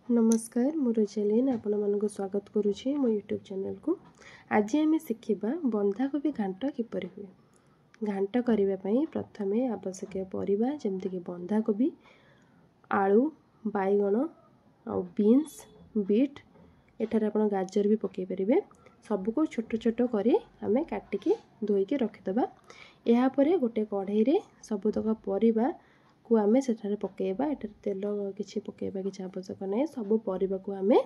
ନମସ୍କାର, ମୁଁ ରୋଜାଲିନ୍ ଆପଣମାନଙ୍କୁ ସ୍ୱାଗତ କରୁଛି ମୋ ୟୁଟ୍ୟୁବ୍ ଚ୍ୟାନେଲ୍କୁ। ଆଜି ଆମେ ଶିଖିବା ବନ୍ଧାକୋବି ଘାଣ୍ଟ କିପରି ହୁଏ। ଘାଣ୍ଟ କରିବା ପାଇଁ ପ୍ରଥମେ ଆବଶ୍ୟକୀୟ ପରିବା ଯେମିତିକି ବନ୍ଧାକୋବି, ଆଳୁ, ବାଇଗଣ ଆଉ ବିନ୍ସ, ବିଟ୍, ଏଠାରେ ଆପଣ ଗାଜର ବି ପକାଇ ପାରିବେ। ସବୁକୁ ଛୋଟ ଛୋଟ କରି ଆମେ କାଟିକି ଧୋଇକି ରଖିଦେବା। ଏହାପରେ ଗୋଟେ କଢ଼େଇରେ ସବୁତକ ପରିବା କୁ ଆମେ ସେଠାରେ ପକାଇବା। ଏଠାରେ ତେଲ କିଛି ପକାଇବା କିଛି ଆବଶ୍ୟକ ନାହିଁ। ସବୁ ପରିବାକୁ ଆମେ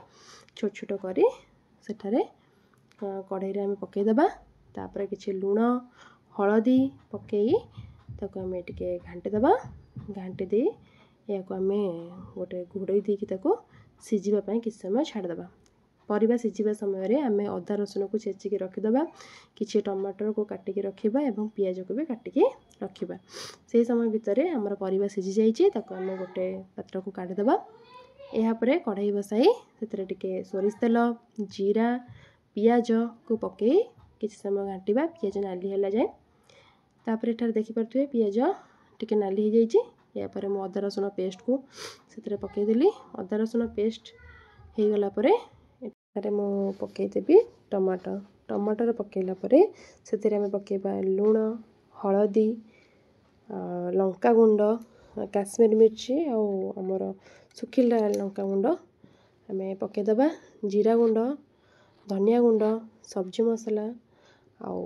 ଛୋଟ ଛୋଟ କରି ସେଠାରେ କଢ଼େଇରେ ଆମେ ପକାଇଦେବା। ତାପରେ କିଛି ଲୁଣ, ହଳଦୀ ପକାଇ ତାକୁ ଆମେ ଟିକେ ଘାଣ୍ଟି ଦେବା। ଘାଣ୍ଟି ଦେଇ ଏହାକୁ ଆମେ ଗୋଟେ ଘୋଡ଼େଇ ଦେଇକି ତାକୁ ସିଝିବା ପାଇଁ କିଛି ସମୟ ଛାଡ଼ିଦେବା। ପରିବା ସିଝିବା ସମୟରେ ଆମେ ଅଦା ରସୁଣକୁ ଛେଚିକି ରଖିଦେବା, କିଛି ଟମାଟରକୁ କାଟିକି ରଖିବା ଏବଂ ପିଆଜକୁ ବି କାଟିକି ରଖିବା। ସେହି ସମୟ ଭିତରେ ଆମର ପରିବା ସିଝି ଯାଇଛି, ତାକୁ ଆମେ ଗୋଟେ ପାତ୍ରକୁ କାଢ଼ିଦେବା। ଏହାପରେ କଢ଼େଇ ବସାଇ ସେଥିରେ ଟିକେ ସୋରିଷ ତେଲ, ଜିରା, ପିଆଜକୁ ପକାଇ କିଛି ସମୟ ଘାଣ୍ଟିବା, ପିଆଜ ନାଲି ହେଲା ଯାଏଁ। ତାପରେ ଏଠାରେ ଦେଖିପାରୁଥିବେ ପିଆଜ ଟିକେ ନାଲି ହେଇଯାଇଛି। ଏହାପରେ ମୁଁ ଅଦା ରସୁଣ ପେଷ୍ଟକୁ ସେଥିରେ ପକାଇଦେଲି। ଅଦା ରସୁଣ ପେଷ୍ଟ ହେଇଗଲା ପରେ ଏଠାରେ ମୁଁ ପକାଇଦେବି ଟମାଟୋ। ଟମାଟର ପକାଇଲା ପରେ ସେଥିରେ ଆମେ ପକାଇବା ଲୁଣ, ହଳଦୀ, ଲଙ୍କାଗୁଣ୍ଡ, କାଶ୍ମୀର ମିର୍ଚି ଆଉ ଆମର ଶୁଖିଲା ଲଙ୍କାଗୁଣ୍ଡ ଆମେ ପକାଇଦେବା, ଜିରା ଗୁଣ୍ଡ, ଧନିଆ ଗୁଣ୍ଡ, ସବଜି ମସଲା ଆଉ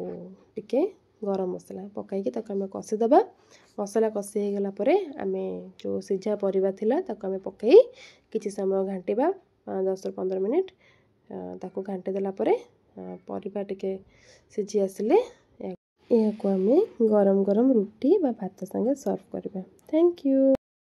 ଟିକେ ଗରମ ମସଲା ପକାଇକି ତାକୁ ଆମେ କଷିଦେବା। ମସଲା କଷି ହେଇଗଲା ପରେ ଆମେ ଯେଉଁ ସିଝା ପରିବା ଥିଲା ତାକୁ ଆମେ ପକାଇ କିଛି ସମୟ ଘାଣ୍ଟିବା, 10ରୁ 15 ମିନିଟ୍। ତାକୁ ଘାଣ୍ଟି ଦେଲା ପରେ ପରିବା ଟିକେ ସିଝି ଆସିଲେ ଏହାକୁ ଆମେ ଗରମ ଗରମ ରୁଟି ବା ଭାତ ସାଙ୍ଗେ ସର୍ଭ କରିବା। Thank you.